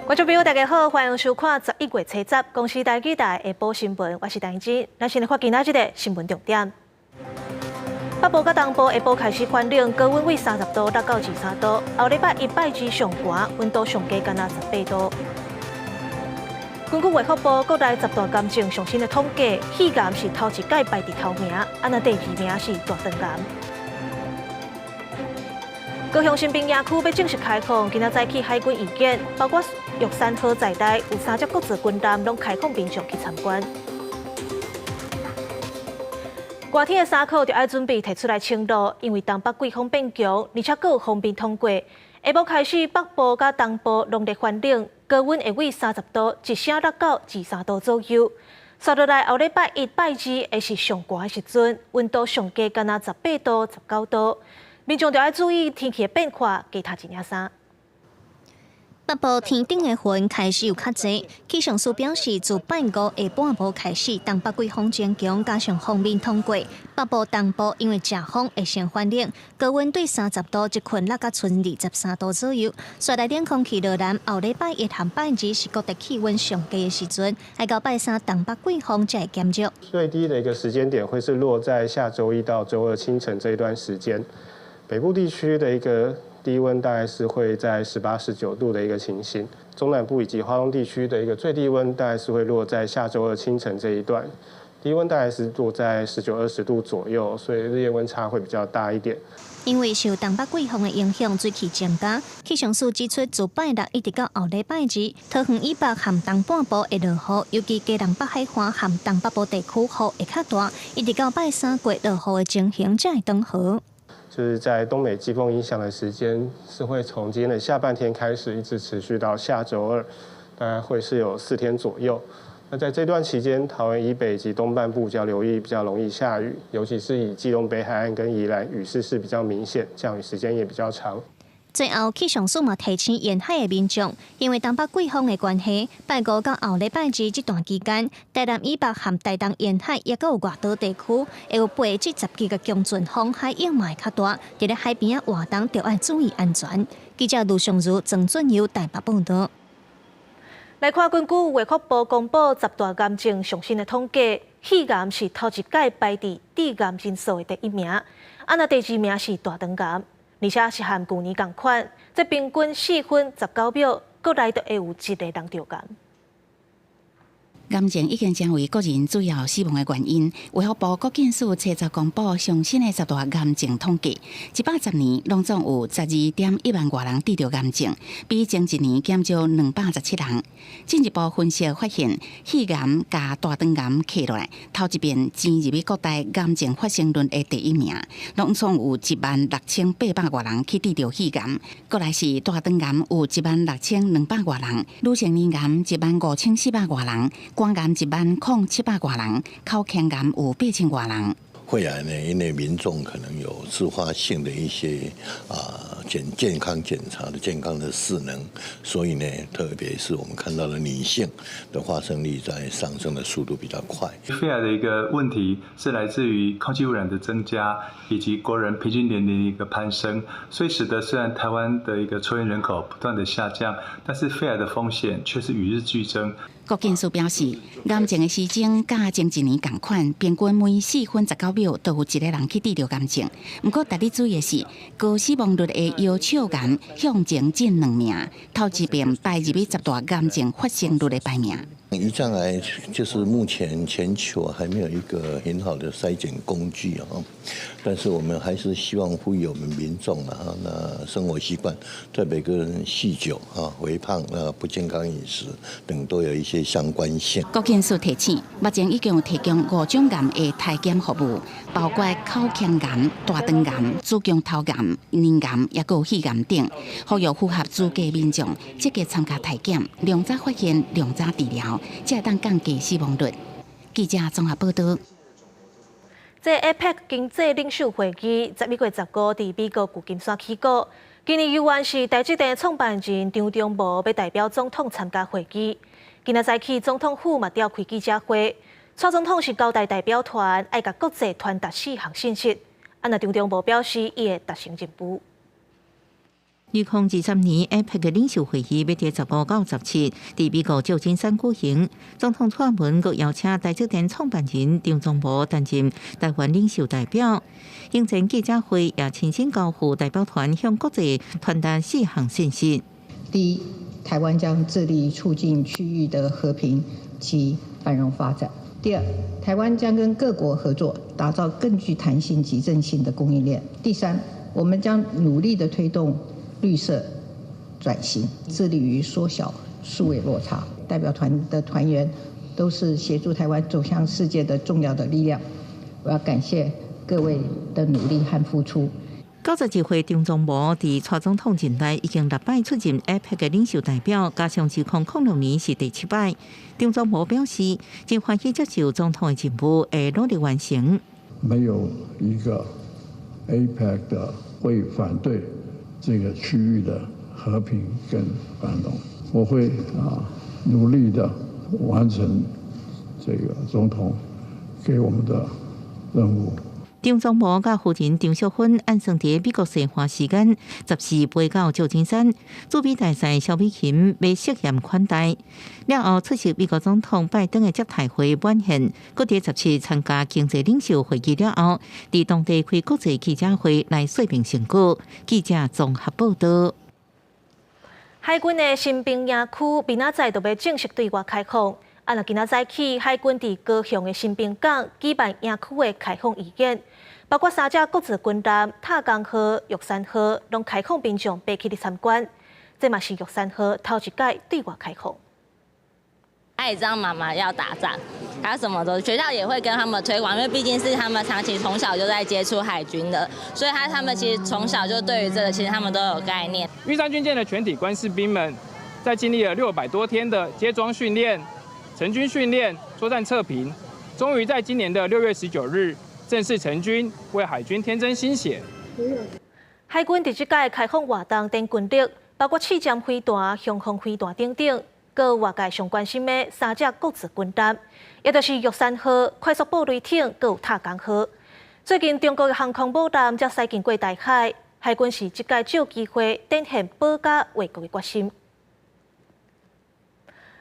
觀眾朋友，大家好，歡迎收看十一月初十公視台語台下晡新聞，我是陳真。咱先來看今仔日的新聞重點。北部佮東部下晡開始寒冷，高溫為30度落到23度。後禮拜一拜二上寒，溫度上低干焦18度。根據衛福部國內十大癌症上新的統計，肺癌是頭一擺排佇頭名，啊若第二名是大腸癌。高雄新兵營區欲正式開放，今仔早起海軍預檢，包括玉山號在內，有三隻國造軍艦攏開放民眾去參觀。寒天的衫褲就愛準備提出來穿咯，因為東北季風變強，而且閣有鋒面通過。下晡開始，北部佮東部濃烈寒冷，高溫會為30度，一聲落到23度左右。紲落來後禮拜一、拜二會是上寒的時陣，溫度上低干焦18度、19度。民眾就愛注意天氣的變化，加添一領衫。北部天頂的雲開始有較濟，氣象署表示，自拜五下半晡開始，東北季風增強，加上鋒面通過，北部、東部因為颳風會先寒冷，高溫對30度一困落甲賰23度左右。紲來冷空氣落南，後禮拜一和拜二是各地氣溫上低的時陣，愛到拜三東北季風才會減弱。最低的一個時間點會是落在下週一到週二清晨這一段時間，北部地區的一個低溫大概是會在18、19度的一個情形，中南部以及花東地區的一個最低溫大概是會落在下週二清晨這一段，低溫大概是落在19、20度左右，所以日夜溫差會比較大一點。因為受東北季風的影響，水汽增加，氣象署指出，自拜六一直到後禮拜二，桃園以北和東半部會落雨，尤其基隆北海岸和東北部地區雨會較大，一直到拜三過落雨的情形才會轉好。就是在東北季風影響的時間是會從今天的下半天開始，一直持續到下週二，大概會是有4天左右。那在這段期間，桃園以北及東半部較留意比較容易下雨，尤其是以基隆北海岸跟宜蘭雨勢是比較明顯，降雨時間也比較長。最後，氣象署嘛提醒沿海的民眾，因為東北季風的關係，拜五到後禮拜二這段期間，台南以北和台東沿海抑閣有外島地區，會有8至10級的強陣風，海湧嘛會較大，佇咧海邊仔活動著愛注意安全。記者盧尚如、曾俊佑台北報道。來看根據衛福部公布十大癌症上新的統計，肺癌是頭一擺排佇致癌人數的第一名，啊若第二名是大腸癌。而且是和舊年仝款，這平均4分19秒，國內就會有一個人著癌。癌症已經成為國人主要死亡的原因。衛福部國健署初十公布上新的十大癌症統計，110年攏總有12.1萬外人得著癌症，比前一年減少217人。進一步分析發現，肺癌佮大腸癌加落來，頭一遍進入去國內癌症發生率的第一名，攏總有1萬6800外人去得著肺癌。過來是大腸癌有1萬6200外人，乳腺癌1萬5400外人。肝癌1萬零700外人，口腔癌有8000外人。肺癌呢，因為民眾可能有自發性的一些啊健康檢查的健康的勢能，所以呢，特別是我們看到的女性的發生率在上升的速度比較快。肺癌的一個問題是來自於空氣污染的增加，以及國人平均年齡一個攀升，所以使得雖然台灣的一個抽菸人口不斷的下降，但是肺癌的風險卻是與日俱增。國健署表示，癌症的時鐘佮前一年仝款，平均每4分19秒都有一個人去得著癌症。毋過，值得注意的是，高死亡率的腰鞘癌向前進兩名，頭一遍排入去十大癌症發生率的排名。胰臟癌就是目前全球還沒有一個很好的篩檢工具啊，但是我們還是希望呼籲我們民眾啊，那生活習慣，特別跟酗酒啊、肥胖啊、不健康飲食等都有一些相關性。國健署提醒，目前已經有提供五種癌的篩檢服務，包括口腔癌、大腸癌、子宮頭癌、乳癌，抑閣有肺癌等，呼籲符合資格民眾積極參加篩檢，量早發現，量早治療，才會當降低死亡率。記者綜合報道。這 APEC 經濟領袖會議11月15佇美國舊金山起鼓。今年猶原是台積電創辦人張忠謀欲代表總統參加會議。今仔早起總統府嘛召開記者會，蔡總統是交代代表團愛共國際傳達四項信息。啊，若張忠謀表示，伊會達成任務。2023年 APEC 的領袖會議欲佇15到17，佇美國舊金山舉行。總統蔡英文閣邀請台積電創辦人張忠謀擔任台灣領袖代表。行前記者會也親身交付代表團向國際傳達四項信息。第一，台灣將致力促進區域的和平及繁榮發展。第二，台灣將跟各國合作，打造更具彈性及韌性的供應鏈。第三，我們將努力的推動綠色轉型，致力於縮小數位落差。代表團的團員都是協助台灣走向世界的重要的力量。我要感謝各位的努力和付出。91歲張忠謀佇蔡總統任內已經六擺出任 APEC 的領袖代表，加上2006年是第七擺。張忠謀表示，真歡喜接受總統的任務，會努力完成。沒有一個 APEC 的會反對這個區域的和平跟繁榮。我會努力的完成這個總統給我們的任務。張忠謀佮夫人張淑芬按算佇美國西岸時間14飛到舊金山，駐美大使蕭美琴欲設宴款待。了後出席美國總統拜登的接待會晚宴，閣佇17參加經濟領袖會議了後，佇當地開國際記者會來說明成果。記者綜合報道。海軍的新兵營區明仔載就欲正式對外開放。啊，若今仔早起，海軍佇高雄的新兵港舉辦營區的開放預演，包括三隻國字軍艦、塔江號、玉山號，攏開放民眾爬起來參觀。這嘛是玉山號頭一擺對外開放。他也知道媽媽要打仗，他什麼都學校也會跟他們推廣，因為畢竟是他們長期從小就在接觸海軍的，所以他們其實從小就對於這個其實他們都有概念。玉山軍艦的全體官士兵們，在經歷了600多天的接裝訓練、成軍訓練、作戰測評，終於在今年的6月19日正式成軍，為海軍添增新血。海軍佇這擺開放活動展軍力，包括刺針飛彈、雄風飛彈等等，閣有外界上關心的三隻國字軍艦，也就是玉山號、快速布雷艇，閣有塔江號。最近中國的航空母艦才駛經過台海，海軍是這擺藉機會展現保家衛國的決心。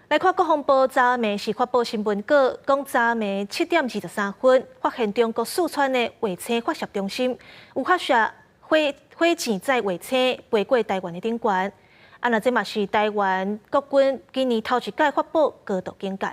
來看國防部昨暝是發布新聞稿，講昨暝7點23分，發現中國四川的衛星發射中心有發射火箭載衛星飛過台灣的頂懸。啊，若這嘛是台灣國軍今年頭一擺發布高度警戒。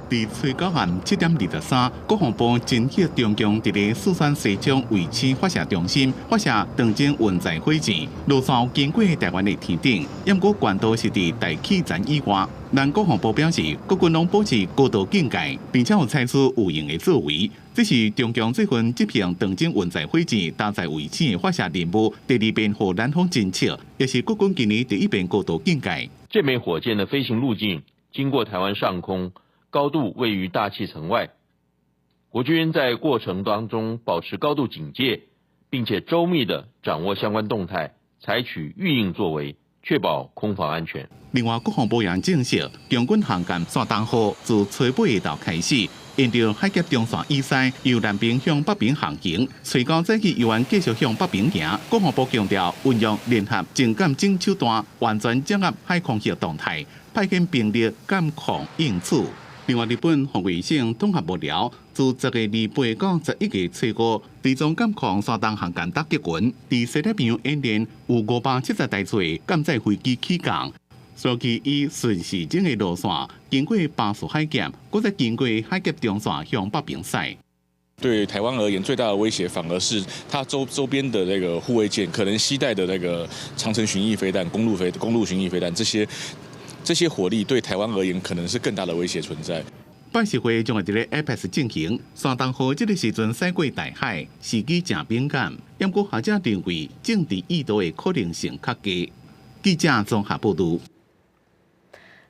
佇初九暗7點23，國防部偵測中共佇咧四川西昌衛星發射中心發射長征運載火箭，路線經過台灣的天頂，毋過懸度是佇大氣層以外。咱國防部表示，國軍攏保持高度警戒，並且有採取有應的作為。這是中共這份執行長征運載火箭搭載衛星的發射任務，第二遍予南方偵測，也是國軍今年第一遍高度警戒。這枚火箭的飛行路徑經過台灣上空，高度位於大氣層外，國軍在過程當中保持高度警戒，並且周密地掌握相關動態，採取預應作為，確保空防安全。另外，國防部也證實，中軍航艦山東號自初八下晝開始，沿著海峽中線以西，由南邊向北邊航行，初九早起猶原繼續向北邊行。國防部強調，運用聯合偵監偵手段，完全掌握海空域動態，派遣兵力監控應處。另外，日本防衛省統合幕僚自10月28到11月初五，追蹤監控山東航艦打擊群，佇西太平洋演練有570台次艦載飛機起降，隨機以順時針的路線，經過巴士海峽，閣再經過海峽中線向北邊駛。對台灣而言，最大的威脅反而是它周邊的那個護衛艦可能攜帶的那個長程巡弋飛彈、公路巡弋飛彈這些火力對台灣而言，可能是更大的威脅存在。拜習會將會佇咧 APEC 進行，山東號這个時陣駛過台海，時機誠敏感。毋過學者認為政治意圖的可能性較低。記者綜合報導。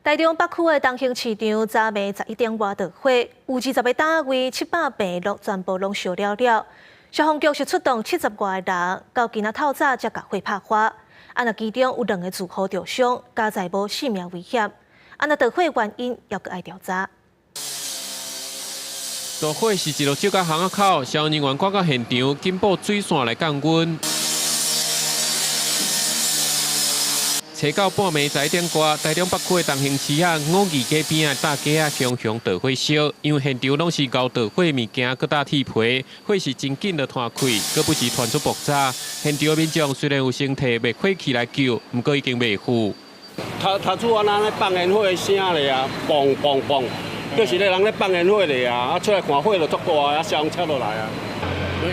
台中北區的東興市場昨暝11點外著火，有20個單位700坪攏全部攏燒了了。消防局是出動70外個人，到今仔透早才共火拍花。啊，若其中有兩個住戶著傷，佳哉無性命危險。啊，若著火原因猶閣愛調查。大火是一路燒到巷仔口，消防人員趕到現場，緊布水線來降溫。初九半暝11點外，台中北區的東興市仔五義街邊仔大街仔熊熊著火燒，因為現場攏是熬著火物件，閣搭鐵皮，火勢真緊就傳開，閣不時傳出爆炸。現場民眾雖然有先提滅火器來救，毋過已經袂赴。頭拄仔咱咧放煙火的聲咧啊，嘣嘣嘣，就是咧人咧放煙火咧啊，啊出來看火就足大啊，消防車就來啊。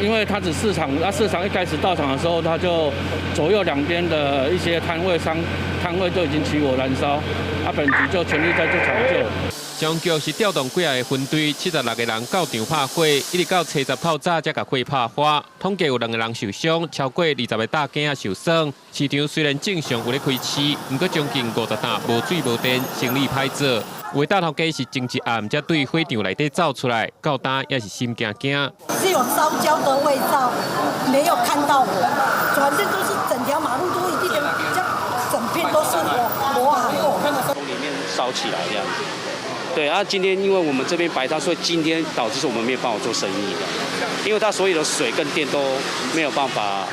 因為他只市場，啊市場一開始到場的時候，他就左右兩邊的一些攤位商攤位就已經起火燃燒，啊本局就全力在做搶救。消防局是調動幾个分隊，76個人到場拍火，一直到初十透早才共火拍花。統計有兩個人受傷，超過20個大囝受損。市場雖然正常有咧開市，毋過將近50擔無水無電，生意歹做。有的大頭家是前一暗才對火場內底走出來，到今也是心驚驚。是有燒焦的味道，沒有看到火，反正都是整條馬路都一點，這整片都是火火海。從裡面燒起來這樣子。對啊，今天因為我們這邊擺攤，所以今天導致是我們沒有辦法做生意的，因為它所有的水跟電都沒有辦法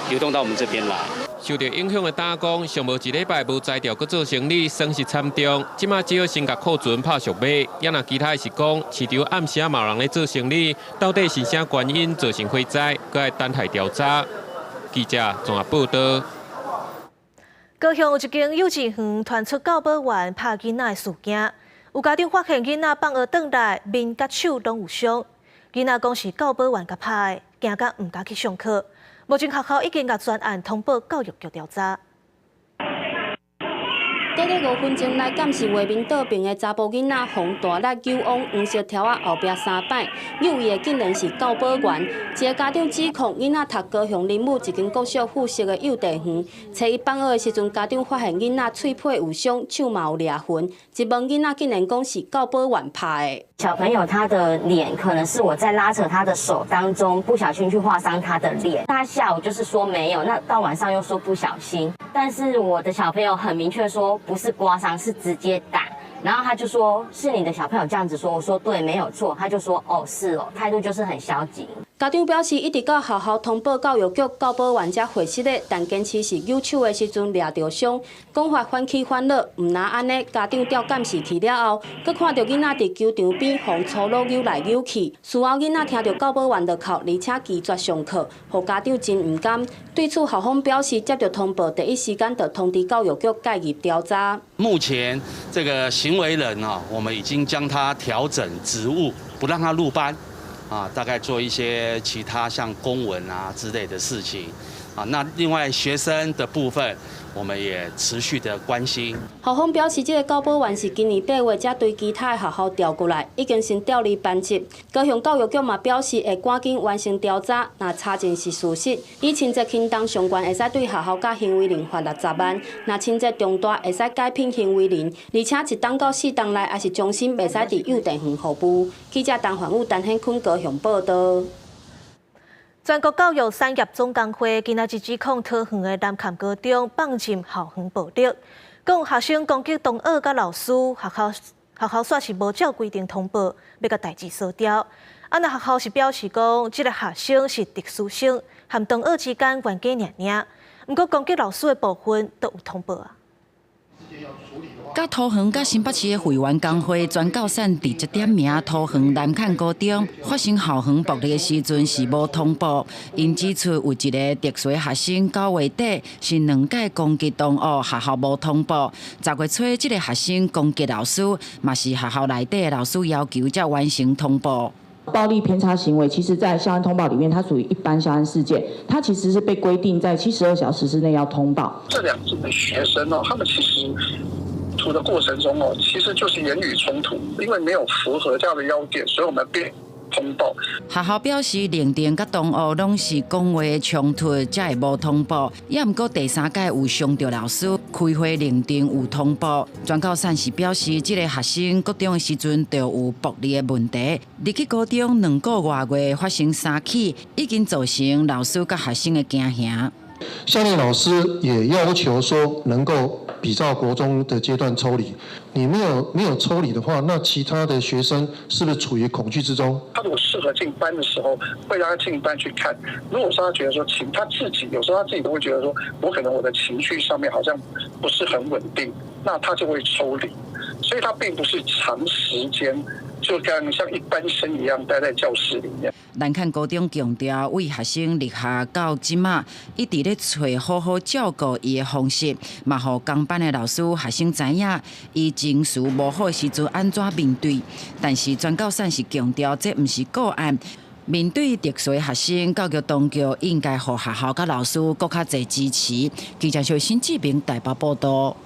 流動到我們這邊來。受著影響的打工，上無一禮拜無材料閣做生理，損失慘重。這馬只好先共庫存拍俗賣。也若其他是講，市場暗時嘛有人咧做生理，到底是啥原因造成火災，閣愛等待調查。記者綜合報道。高雄有一間幼稚園傳出教保員拍囡仔的事件，有家長發現囡仔放學轉來面佮手攏有傷，囡仔講是教保員共拍的，驚甲毋敢去上課。目前學校已經共全案通報教育局調查。短短5分鐘來監視畫面倒爿的查埔囡仔，予大力毆往黃色條仔後壁三擺，毆伊的竟然是教保員。一个家長指控囡仔讀高雄林武一間國小附設的幼稚園，初一放學的時陣，家長發現囡仔喙皮有傷，手嘛有掠痕。一問囡仔，竟然講是教保員拍的。小朋友他的臉可能是我在拉扯他的手當中不小心去劃傷他的臉。他下午就是說沒有，那到晚上又說不小心。但是我的小朋友很明確說不是刮傷，是直接打。然後他就說是你的小朋友這樣子說，我說對，沒有錯。他就說哦是哦，態度就是很消極。家長表示，一直到學校通報教育局教保員才核實的，但堅持是毆手的時陣掠著傷，講法反起反落，毋但按呢，家長調監視器了後，閣看著囡仔佇球場邊予粗魯毆來毆去。事後囡仔聽著教保員就哭，而且拒絕上課，予家長真毋甘。對此校方表示，接著通報，第一時間就通知教育局介入調查。目前這個行為人啊，我們已經將他調整職務，不讓他入班。啊，大概做一些其他像公文啊之類的事情，啊，那另外學生的部分，我們也持續的關心。校方表示，這个教保員是今年8月才對其他的學校調過來，已經先調離班級。高雄教育局嘛表示，會趕緊完成調查，若查證是事實，以情節輕重上懸會使對學校佮行為人罰60萬；若情節重大，會使解聘行為人，而且一冬到四冬內，也是終身袂使佇幼稚園服務。記者陳焕武、陳顯坤高雄報道。全國教育產業總工會今仔日指控桃園的南崁高中放任校園暴力，講學生攻擊同學佮老師，學校煞是無照規定通報，欲共代誌掃掉。啊，若學校是表示講，這个學生是特殊生，和同學之間冤家爾爾。毋過攻擊老師的部分都有通報啊。佮桃園佮新北市的會員工會全教產佇這點名桃園南崁高中發生校園暴力的時陣是無通報，𪜶指出有一个特殊學生9月底是兩屆攻擊同學，學校無通報。10月初這个學生攻擊老師，嘛是學校內底的老師要求才完成通報。暴力偏差行為，其實在校安通報裡面，它屬於一般校安事件，它其實是被規定在72小時之內要通報。這兩組的學生哦，他們其實衝突的過程中哦，其實就是言語衝突，因為沒有符合這樣的要件，所以我們便通報。學校表示，認定佮同學攏是講話的衝突，才會無通報。也毋過第三屆有傷著老師，開會認定有通報。全教產是表示，這个學生國中的時陣就有暴力的問題，入去高中2個外月發生三起，已經造成老師佮學生的驚嚇。校內老師也要求說，能夠比照國中的階段抽離。你沒有抽離的話，那其他的學生是不是處於恐懼之中？他如果適合進班的時候，會讓他進班去看。如果說他覺得說情，他自己有時候他自己都會覺得說，我可能我的情緒上面好像不是很穩定，那他就會抽離。所以他並不是長時間就跟像一般生一樣待在教室裡面。南崁高中強調，對學生入學到這馬，一直咧揣好好照顧伊的方式，嘛予同班的老師、學生知影，伊情緒無好的時陣按怎面對。但是全教散是強調，這毋是個案。面對特殊的學生，教育當局應該予學校佮老師閣較濟支持。記者新志明台北報道。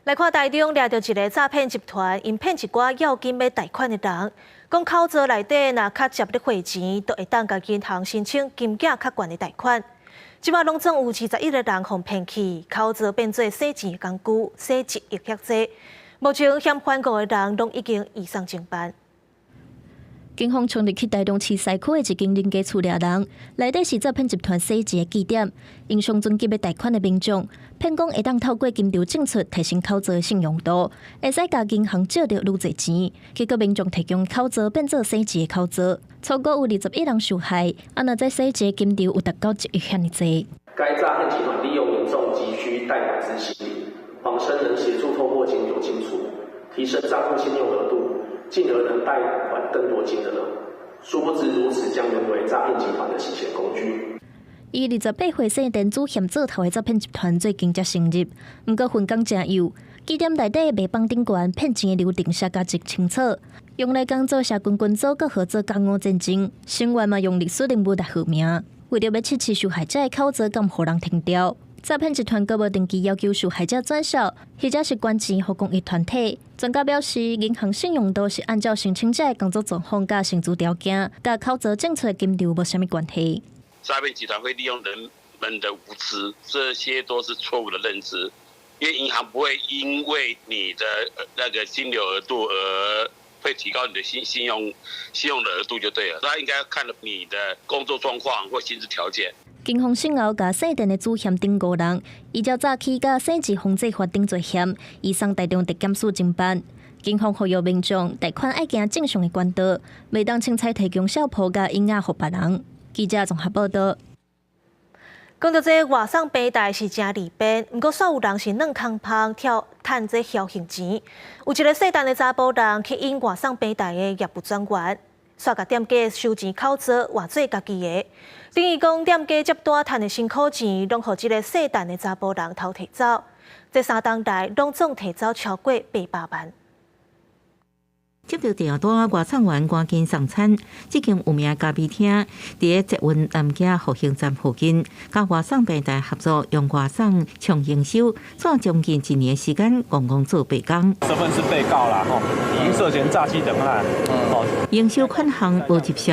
來看台中掠著一个詐騙集團，𪜶騙一寡要緊欲貸款的人，講口座內底若較捷咧匯錢，就會當共銀行申請金額較懸的貸款。這擺攏總有21個人予騙去，口座變做洗錢的工具，洗1億遐濟。目前嫌犯五个人攏已經移送偵辦。警方衝入去台中市西區的一間人家厝掠人，內底是詐騙集團洗錢的據點，𪜶上尊級欲貸款的民眾，騙講會當透過金流政策提升口座的信用度，會使共銀行借著愈濟錢。結果民眾提供口座變做洗錢的口座，初估有21人受害，啊若這洗錢金流有達到1億遐爾濟。該詐騙集團利用民眾急需貸款之心理，謊稱能協助透過金流進出，提升帳戶信用額度，進而能貸款更多金額。殊不知如此將淪為詐騙集團的洗錢工具。伊28歲姓電子嫌做頭的詐騙集團最近才成立，毋過分工誠幼，據點內底賣房頂懸騙錢的流程寫甲真清楚，用來工做社群群組，閣合作江湖戰爭，成員嘛用歷史人物來號名，為著欲測試受害者的口座敢予人停掉，詐騙集團閣無定期要求受害者轉賬，或者是捐錢予公益團體。專家表示，銀行信用度是按照申請者的工作狀況佮薪資條件，佮口座政策金流無啥物關係。詐騙集團會利用人們的無知，這些都是錯誤的認知，因為銀行不會因為你的那個金流額度而會提高你的信用的額度就對了，他應該看你的工作狀況或薪資條件。警方訊後，共洗錢的主嫌等五人，依照詐欺佮洗錢防制法等罪嫌，移送台中地檢署偵辦。警方呼籲民眾貸款愛行正常的管道，袂當凊彩提供帳簿佮隱私予別人。記者綜合報道。講到這外送平台是誠利便，毋過煞有人是軟空芳跳趁這僥倖錢。有一個細膽的查埔人去引外送平台的業務專員，煞共店家收錢口座換做家己的。等於講店家接單趁的辛苦錢，攏予這个細膽的查埔人偷提走。這3冬來，攏總提走超過800萬。接著訂單，外送員趕緊送餐。這間有名咖啡廳佇捷運南京復興站附近，佮外送平台合作，用外送衝營收，做將近一年時間，戇戇做白工。身份是被告啦，吼，已經涉嫌詐欺等案。哦，營收款項無入數，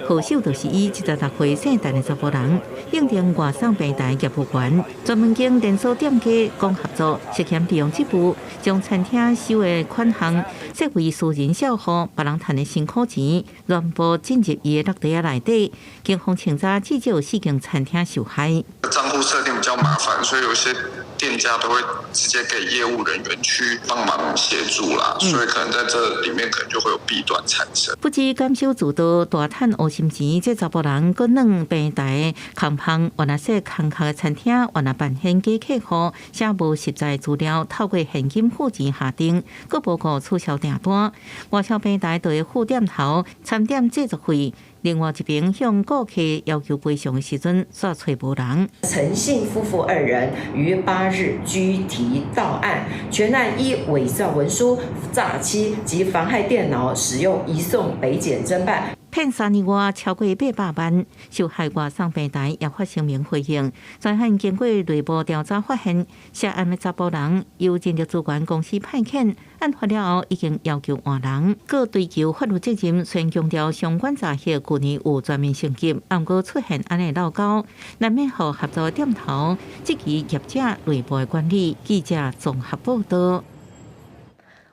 號手就是伊76歲姓陳的查埔人，應徵外送平台業務員，專門經連鎖店家講合作，涉嫌利用職務，將餐廳收的款項設為私人帳戶，別人趁的辛苦錢，全部進入伊的落袋仔內底。警方清查至少有四間餐廳受害。帳戶設定比較麻煩，所以有些店家都會直接給業務人員去幫忙協助啦，所以可能在這裡面可能就會有弊端產生。不止監守自盜大趁烏心錢，這查埔人閣軟平台空芳，原來說空殼的餐廳，原來扮演假客戶，寫無實在資料，透過現金付錢下訂，閣無顧取消訂單。外銷平台就會付店頭餐點製作費。另外一邊向顧客要求賠償的時陣，煞揣無人。陳姓夫婦二人於8日拘提到案，全案依偽造文書、詐欺及妨害電腦使用，移送北檢偵辦。騙3年外超過800萬，受害外送平台也發聲明回應。專案經過內部調查發現，涉案的查埔人由人力資源公司派遣，案發了後已經要求換人，閣追究法律責任。雖然強調相關詐騙舊年有全面升級，毋過出現按呢漏溝，難免予合作店頭質疑業者內部的管理。記者綜合報道。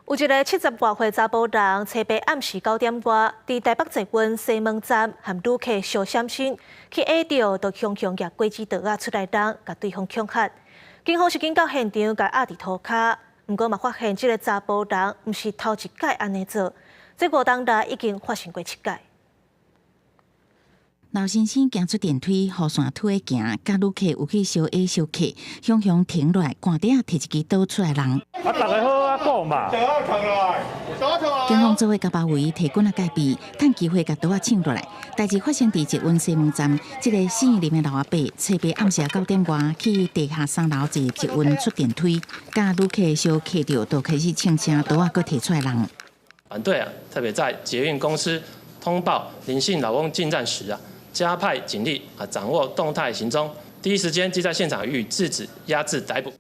有一个70外歲查埔人，初八暗時9點外，佇台北捷運西門站和旅客相閃身，去下著，就雄雄舉果子刀仔出來人，共對方恐嚇。警方是緊到現場共壓佇塗跤，毋過嘛發現這个查埔人毋是頭一擺按呢做，這五冬來已經發生過七擺。老先生行出電梯，雨傘拄咧行，佮旅客有去相挨相客，雄雄停落來，寒底仔提一支刀出來人。啊，逐家好啊講嘛。警方做伙共包圍，提棍仔戒備，趁機會共刀仔搶落來。代誌發生佇捷運西門站，這个姓林的老阿伯，初八暗時9點外去地下三樓坐捷運出電梯，佮旅客相客著，就開始槍聲刀仔閣提出來人。反對啊，特別在捷運公司通報林姓老翁進站時啊，加派警力啊，掌握動態行蹤，第一時間即在現場予以制止、壓制、逮捕。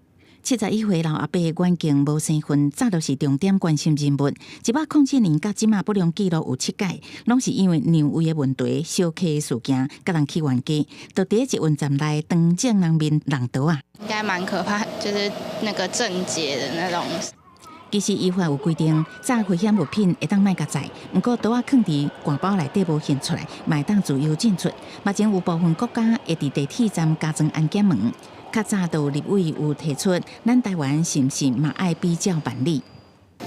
71歲老阿伯遠見無生份，早就是重點關心人物。107年到這馬不良記錄有七擺，攏是因為讓位的問題、小客事件，共人去冤家，就佇捷運站內當眾人面挵刀仔。應該蠻可怕，就是那個鄭捷的那種。其實依法有規定，詐危險物品會當莫共載，毋過刀仔囥佇掛包內底無現出來，嘛會當自由進出。目前有部分國家會佇地鐵站加裝安檢門。較早就立委有提出，咱台灣是毋是嘛愛比照辦理？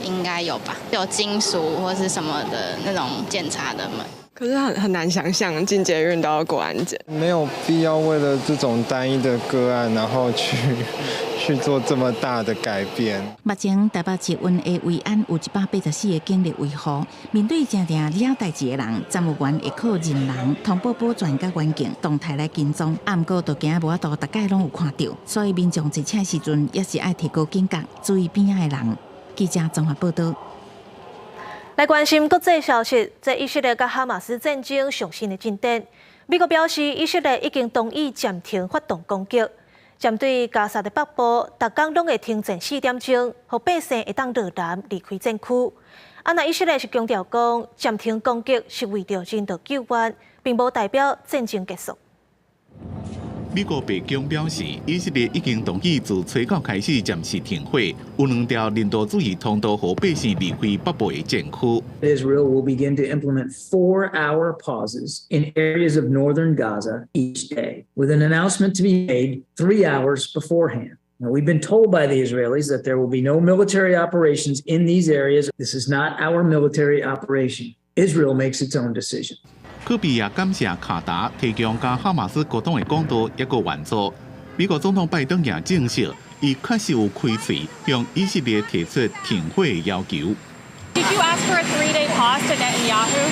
應該有吧，有金屬或是什麼的那種檢查的門。可是很難想象進捷運都要過安檢。沒有必要為了這種單一的個案，然後去做這麼大的改變。目前台北捷運的維安有184個警力維護，面對誠定惹代誌的人，站務員會靠認人、通報保全佮環境動態來跟蹤。啊，毋過就驚無法度，逐擺攏有看著，所以民眾坐車時陣也是愛提高警覺，注意邊仔的人。記者綜合報導。來關心國際消息，這以色列佮哈馬斯戰爭上新的進展。美國表示，以色列已經同意暫停發動攻擊，針對加薩的北部，逐工攏會停戰4點鐘，予百姓會當落南離開戰區。啊，若以色列是強調講，暫停攻擊是為著人道救援，並無代表戰爭結束。美國白宮表示，以色列已經同意自初九開始暫時停火，有兩條人道主義通道予百姓離開北部的戰區。 Israel will begin to implement 4-hour pauses in areas of northern Gaza each day, with an announcement to be made 3 hours beforehand. Now, we've been told by the Israelis that there will be no military operations in these areas. This is not our military operation. Israel makes its own decision. 科比也感謝卡達提供佮哈馬斯溝通的管道，抑閣援助。美國總統拜登也證實，伊確實有開喙向以色列提出停火的要求。 Did you ask for a 3-day pause to Netanyahu?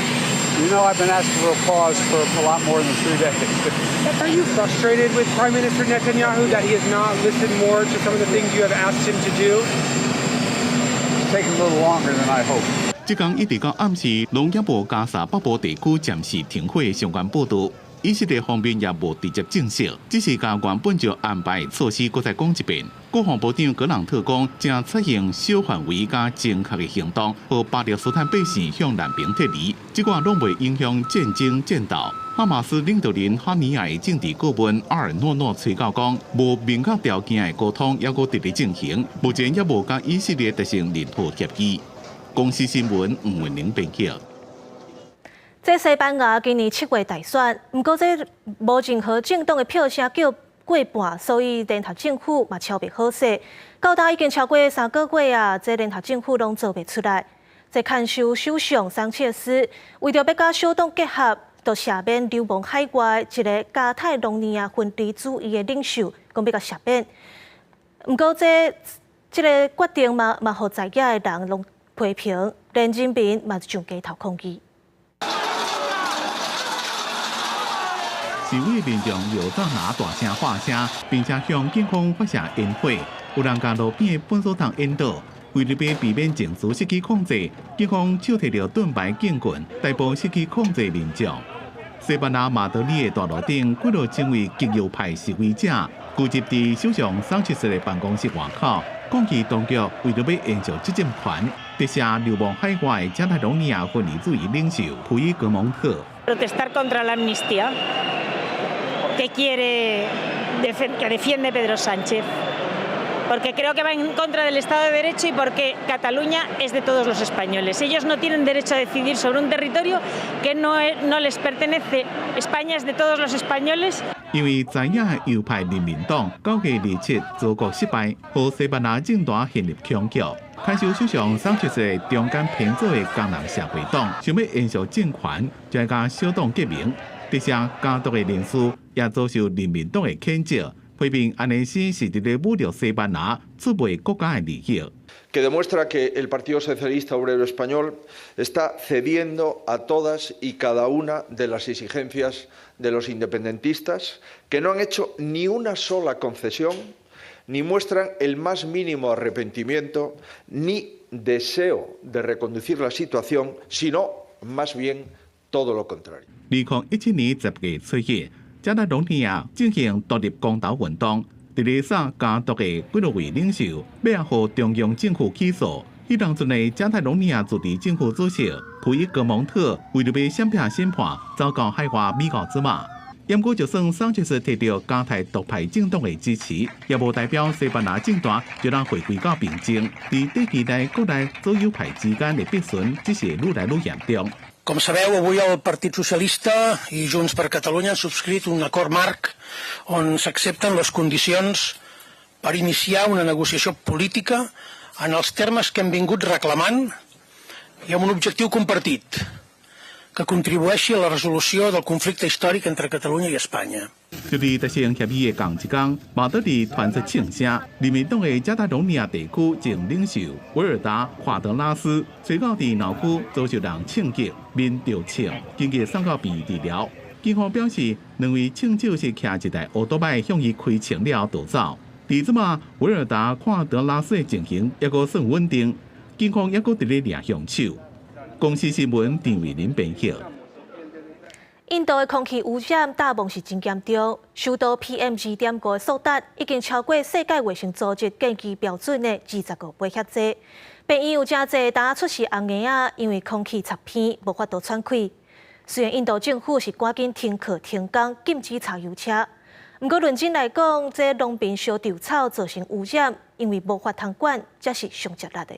You know, I've been asking for a pause for a lot more than 3 days. Are you frustrated with Prime Minister Netanyahu that he has not listened more to some of the things you have asked him to do? It's taking a little longer than I hoped. 這工一直到暗時，攏猶無加沙北部地區暫時停火的相關報導。以色列方面也無直接證實，只是共原本就安排的措施，閣再講一遍。國防部長格朗特講，正採用小範圍佮精確的行動，予巴勒斯坦百姓向南邊撤離，這寡攏袂影響戰爭戰鬥。哈馬斯領導人哈尼亞的政治顧問阿爾諾諾催告講，無明確條件的溝通猶閣佇咧進行，目前猶無佮以色列達成任何協議。公視新聞吳文玲編輯。這西班牙今年7月大選，毋過這無任何政黨的票聲叫過半，所以聯合政府嘛超袂好勢。到今已經超過3個月啊，這聯合政府攏做袂出來。這看守首相桑切斯為著欲佮小黨結合，就赦免流亡海外一个加泰隆尼亞分離主義的領袖，講欲共赦免。毋過這个決定嘛嘛，予在野的人攏批評，連人民嘛上街頭抗議。示威民眾搖棗拿大聲喊聲，並且向警方發射煙火。有人共路邊的糞掃桶引導，為著欲避免情緒失去控制，警方手提著盾牌警棍逮捕失去控制民眾。西班牙馬德里的大路頂，幾若千位極右派示威者聚集佇首相桑切斯的辦公室外口，抗議當局為著欲延續執政權，特赦流亡海外的加泰隆尼亞分離主義領袖普伊格蒙特。 Protestar contra la amnistía que quiere que defiende Pedro Sánchez. Porque creo que va en contra del Estado de Derecho y porque Cataluña es de todos los españoles. Ellos no tienen derecho a decidir sobre un territorio que no les pertenece. España es de todos los españoles. 因為在野右派人民黨9月27組閣失敗，予西班牙政壇陷入僵局。牽手首相桑切斯中間偏左的工人社會黨，想欲延續政權，就愛佮小黨結盟。這些家族的人士也遭受人民黨的譴責，批評按呢是佇咧侮辱西班牙出賣國家的利益。 Que demuestra que el Partido Socialista Obrero Español está cediendo a todas y cada una de las exigencias de los independentistas, que no han hecho ni una sola concesión, ni muestran el más mínimo arrepentimiento, ni deseo de reconducir la situación, sino más bien todo lo contrario. 2017年10月7日，加泰隆尼亞進行獨立公投運動。佇咧薩家族的幾多位領袖欲予中央政府起訴。彼當陣的加泰隆尼亞自治政府主席普伊格蒙特為著欲閃避審判，走到海外美國之馬。毋過就算桑切斯提著加泰獨派政黨的支持，也無代表西班牙政壇就能回歸到平靜。佇短期內，國內左右派之間的伯仲只是愈來愈嚴重。 Com sabeu, avui el Partit Socialista i Junts per Catalunya han subscrit un acord marc on s'accepten les condicions per iniciar una negociació política en els termes que hem vingut reclamant i amb un objectiu compartit, que contribueixi a la resolució del conflicte històric entre Catalunya i Espanya. 就佇達成協議的仝一工，馬德里傳出槍聲，人民黨的加泰隆尼亞地區前領袖維爾達華德拉斯，隨後佇腦區遭受人槍擊，面著槍，緊急送到病院治療。警方表示，兩位槍手是騎一台歐多擺向伊開槍了後逃走。佇這馬維爾達華德拉斯的情形猶閣算穩定，警方猶閣佇咧掠兇手。公視新聞陳慧琳編譯。印度的空氣污染大夢是真嚴重，首都 PM 2.5的數值已經超過世界衛生組織建議標準的25倍遐濟。病院有誠濟當出世紅嬰仔，因為空氣插鼻，無法度喘氣。雖然印度政府是趕緊停課停工，禁止柴油車，毋過論真來講，這農民燒稻草造成污染，因為無法通管，才是上吃力的。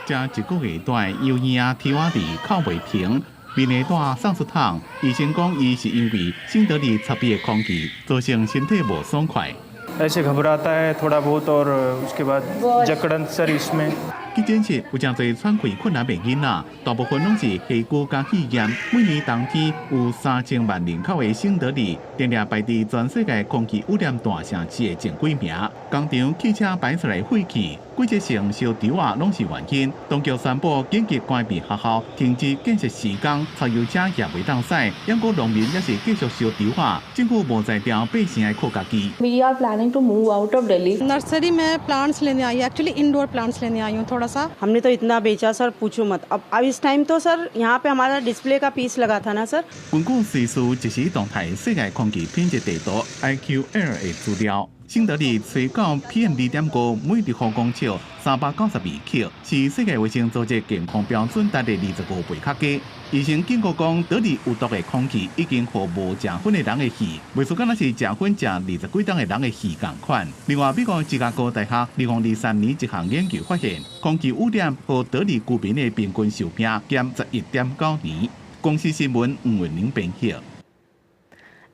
這一個月蹛有影提瓦里哭袂停，面會帶送出桶。醫生講，伊是因為新德里插鼻的空氣造成身體無爽快。 ऐसे घबराता है थोड़ा बहुत और उसके बाद जकड़न सर इसमें。急診室有誠濟喘氣困難的囡仔，大部分攏是氣管佮肺炎。每年冬天有3000萬人口的新德里，定定排佇全世界空氣污染大城市的前幾名。工廠、汽車排出來廢氣，季節性燒稻仔攏是原因。當局宣布緊急關閉學校，停止建設施工，柴油車也袂當駛。毋過農民猶是繼續燒稻仔，政府無才調，百姓愛靠家己。 We are planning to move out of Delhi. Nursery में प्लांट्स लेने आई, actually indoor plants लेने आई हूँ थोड़ा सा। हमने तो इतना बेचा सर, पूछो मत। अब इस टाइम तो सर यहाँ पे हमारा डिस्प्ले का पीस लगा था ना सर。根據瑞士即時動態世界空氣品質地圖 IQAir 的資料，新德里吹到 PM 2.5每立方公尺392克，是世界衛生組織健康標準值的25倍較低。醫生警告講，德里有毒的空氣已經予無食薰的人的肺，袂輸敢若是食薰食20幾冬的人的肺仝款。另外，美國芝加哥大學2023年一項研究發現，空氣污染予德里居民的平均壽命減11.9年。公視新聞吳文玲編譯。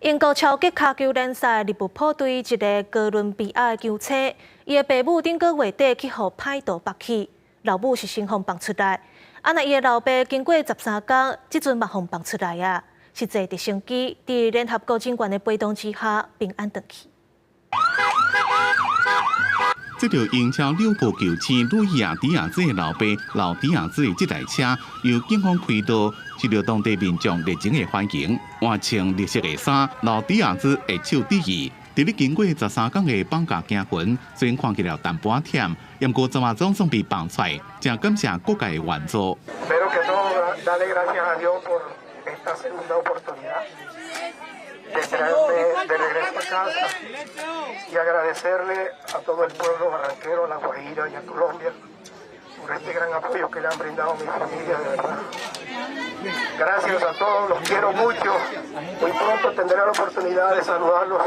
英國超級跤球聯賽利物浦隊一个哥倫比亞的球星，伊的爸母頂个月底去予歹徒縛去，老母是先予放出來，啊若伊的老爸經過13工，這陣嘛予放出來啊，是坐直升機佇聯合國警員的陪同之下平安轉去。這著英超利物浦球星路易亞迪亞茲的老爸老迪亞茲的這台車由警方開道，受到當地民眾熱情的歡迎。換穿綠色的衫，老迪亞茲會手致意。佇咧經過13工的綁架驚魂，雖然看起來淡薄仔忝，毋過這馬總算被放出來，誠感謝各界的援助。 Primero que todo, darle gracias a Dios por esta segunda oportunidad de traerme de regreso a casa y agradecerle a todo el pueblo barranquero, a La Guajira y a Colombia por este gran apoyo que le han brindado a mi familia, de verdad. Gracias a todos, los quiero mucho. Muy pronto tendré la oportunidad de saludarlos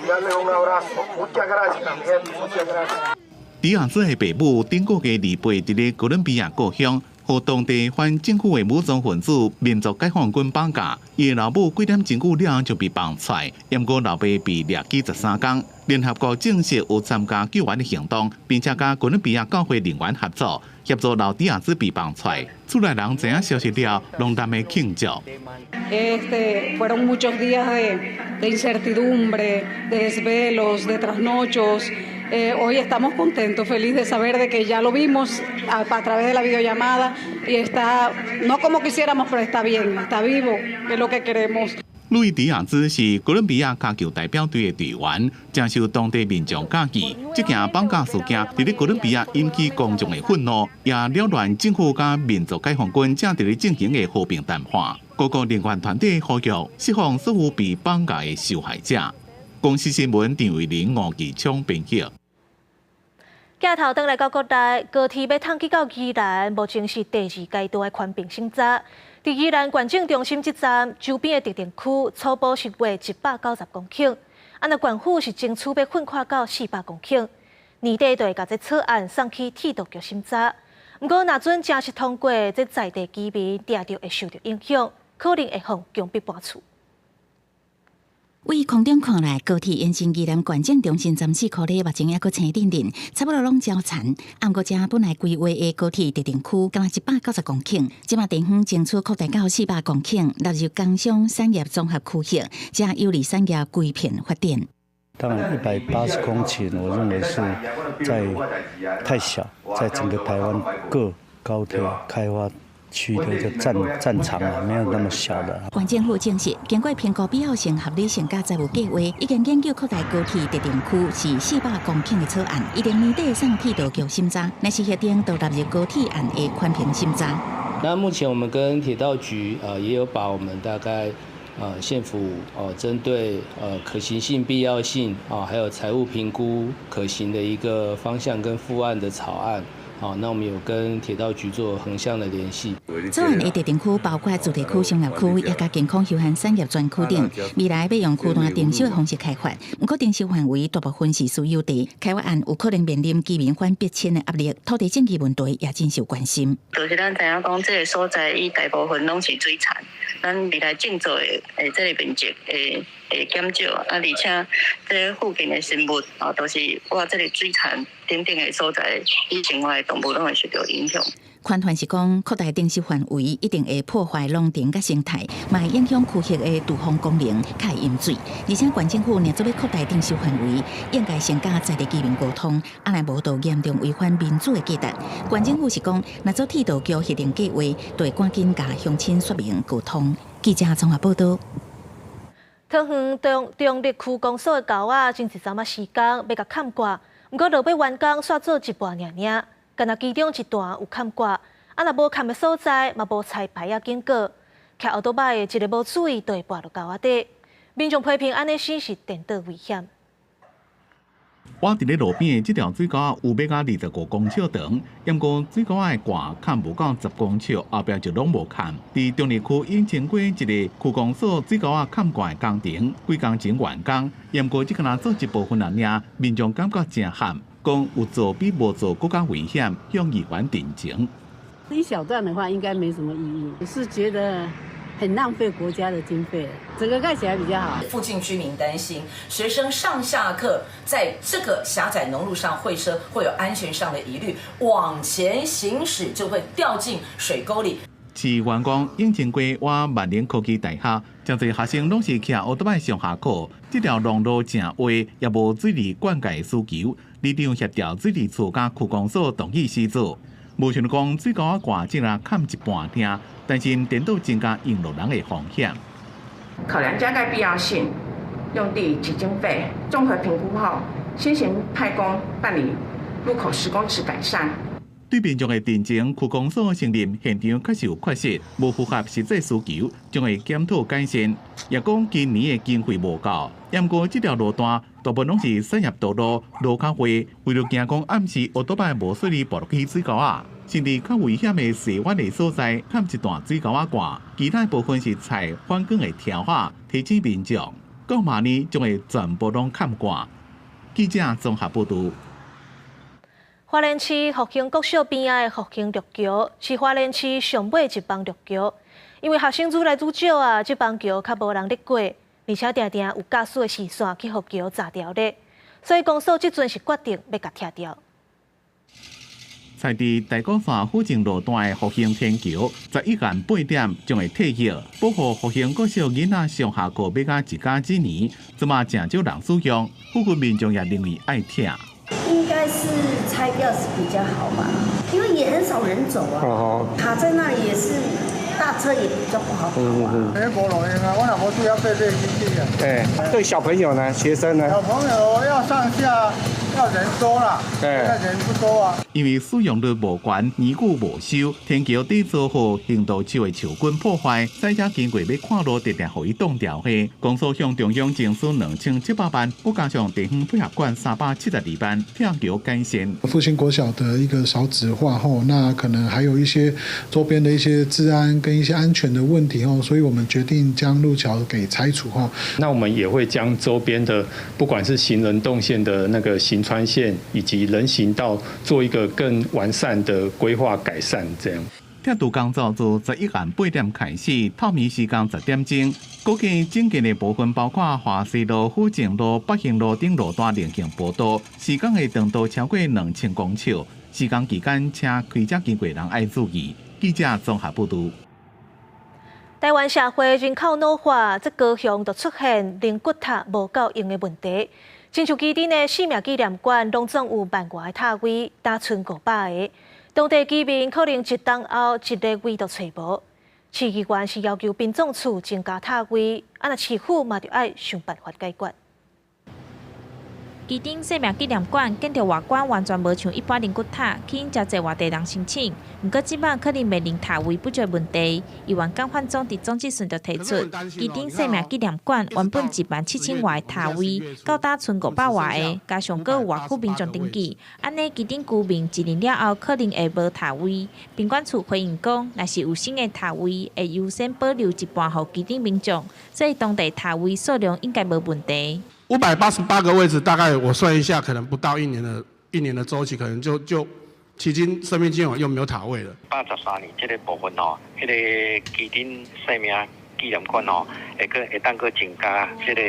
Y darles un abrazo. Muchas gracias, mi gente, muchas gracias. 迪亞茲的爸母頂個月28佇咧哥倫比亞故鄉，予當地反政府的武裝分子民族解放軍綁架。伊的老母幾點鐘久了就被放出來，毋過老爸被掠去13工。聯合國證實有參加救援的行動，並且佮哥倫比亞教會人員合作，協助老迪亞茲被放出來。厝內人知影消息了，攏踮咧慶祝。 Fueron muchos días de incertidumbre, de desvelos, de trasnochos. Hoy estamos contentos, felices de saber de que ya lo vimos a través de la videollamada y está, no como quisiéramos, pero está bien, está vivo, que es lo que queremos. 路易迪亞茲是哥倫比亞跤球代表隊的隊員，誠受當地民眾嘉許。這件綁架事件佇咧哥倫比亞引起公眾的憤怒，也擾亂政府佮民族解放軍正佇咧進行的和平談判。各國人權團體呼籲釋放所有被綁架的受害者。公視新聞陳慧玲、吳繼昌編輯。鏡頭轉來到國內，高鐵欲通去到宜蘭，目前是第二階段的寬頻審查。佇宜蘭縣政中心這站周邊的特定區，初步是劃190公頃，啊，若縣府是爭取欲擴寬到400公頃。年底就會共這草案送去鐵道局審查。毋過，若準正式通過，這在地居民定著會受著影響，可能會予強迫搬厝。對空中看來，高鐵延伸宜蘭縣政中心14箍里，目前猶閣青陣陣，差不多攏焦殘。毋過，這本來規劃的高鐵特定區，敢若190公頃，這馬地方爭取擴大到400公頃，納入工商產業綜合區域，才有利產業規片發展。當然，180公頃，我認為是在太小，在整個台灣各高鐵開發區的一個戰場啊，沒有那麼小的。縣政府證實，經過評估必要性、合理性佮財務計劃，已經研究擴大高鐵特定區是400公頃的草案，預定年底送鐵道局審查，若是核定，就納入高鐵案的環評審查。那目前我們跟鐵道局也有把我們大概縣府針對可行性、必要性啊，還有財務評估可行的一個方向跟附案的草案。好，那我們有跟鐵道局做橫向的聯繫。草案的特定區包括住宅區、商業區，也佮健康休閒產業專區等。未來欲用區段徵收的方式開發，毋過徵收範圍大部分是私有地，開發案有可能面臨居民反逼遷的壓力，土地爭議問題也真受關心。就是咱知影講，這个所在伊大部分攏是水田，咱未來種作的欸這个面積會減少，啊，而且這附近的生物啊，都是倚這个水田等等的所在，伊生活的動物攏會受著影響。寬團是講，擴大徵收範圍一定會破壞農田佮生態，嘛會影響區域的廚房功能，較會淹水。而且縣政府若做欲擴大徵收範圍，應該先佮在地居民溝通，啊若無就嚴重違反民主的價值。縣政府是講，若做鐵道局核定計劃，就會趕緊共鄉親說明溝通。記者綜合報導。桃園中壢區公所的溝仔，前一陣仔時間欲共崁蓋，毋過落尾完工，煞做一半爾爾，干焦其中一段有崁蓋，啊若無崁的所在嘛無彩牌仔警告，騎歐多擺的一个無注意就會跋落溝仔底。民眾批評按呢死是顛倒危險。倚佇咧路邊的這條水溝有欲到25公尺長，毋過水溝仔的蓋崁無夠10公尺，後壁就攏無崁。佇中壢區永清街一个區公所水溝仔崁蓋工程，幾工前完工，毋過這敢若做一部分爾爾，民眾感覺誠譀，講有做比無做閣較危險，向議員陳情。一小段的話應該沒什麼異議，是覺得很浪費國家的經費，整個蓋起來比較好。附近居民擔心學生上下課在這個狹窄農路上會車，會有安全上的疑慮，往前行駛就會掉進水溝裡。市議員講，永清街倚萬寧科技大學，誠濟學生攏是騎歐多擺上下課，這條農路誠狹，也無水利灌溉需求，里長協調水利處佮區公所同意施作。無想講水溝仔蓋只若崁一半爾，但是顛倒增加用路人的風險。考量加蓋必要性、用地及經費，綜合評估後，先行派工辦理入口10公尺改善。對民眾的陳情，區公所承認現場確實有缺失，無符合實際需求，將會檢討改善。也講今年的經費無夠，毋過這條路段大部分攏是產業道路，路較狹，為著驚講暗時歐多擺無小心跋落去水溝仔，甚至較危險的洗碗的所在，崁一段水溝仔蓋，其他部分是採反光的條仔，提醒民眾。到明年將會全部攏崁蓋。記者綜合報導。花蓮市復興國小邊仔的復興陸橋是花蓮市上尾一枋陸橋，因為學生愈來愈少啊，這枋橋較無人咧過，而且定定有駕駛的視線去予橋砸著咧，所以公所這陣是決定欲共拆掉。在佇大鼓山附近路段的復興天橋，11晚8點將會退役，保護復興國小囡仔上下課欲甲一家一年，這馬誠少人使用，附近民眾也認為愛拆。應該是拆掉是比較好吧，因為也很少人走啊，卡在那裡也是大車也比較不好跑啊。欸，無路用啊，我若無拄遐爬爬進去啊。對，對小朋友呢，學生呢？小朋友要上下要人多啦，現在人不多啊。因為使用率無懸，年久無修，天橋底遭予行道樹的樹根破壞，駛車經過欲看路，定定予伊擋著去。公所向中央徵收2700萬，閣加上地方配合款372萬，拆橋改善。復興國小的一個少子化後，那可能還有一些周邊的一些治安跟一些安全的問題哦，所以我們決定將路橋給拆除後。那我們也會將周邊的不管是行人動線的那個行穿線以及人行道做一個更完善的規劃改善，這樣。拆除工作自11晚8點開始，透暝時間10點鐘。估計整建的部分包括華西路、府政路、北興路等路段另行報道，施工的長度超過2000公尺。施工期間，請開車經過人愛注意。記者綜合報導。台灣社會人口老化，這高雄就出現靈骨塔無夠用的問題。親像旗津的生命紀念館，攏總有萬外个塔位，焦賰500個。當地居民可能一冬後一个位都揣無。市議員是要求殯葬處增加塔位，啊若市府嘛著愛想辦法解決。旗津生命紀念館建築外觀完全無像一般靈骨塔，吸引誠濟外地人申請。毋過這擺可能面臨塔位不足問題。議員江煥忠佇總質詢就提出，旗津生命紀念館原本1萬7千外塔位，到焦賰500外个，加上閣有外區民眾登記，按呢旗津居民一年了後可能會無塔位。殯管處回應講，若是有新的塔位，會優先保留一半予旗津民眾，所以當地塔位數量應該無問題。 588個位置，大概我算一下，可能不到一年的週期，可能就旗津生命紀念館又沒有塔位了。113年這個部分哦，彼个旗津生命紀念館哦，會閣會當閣增加這个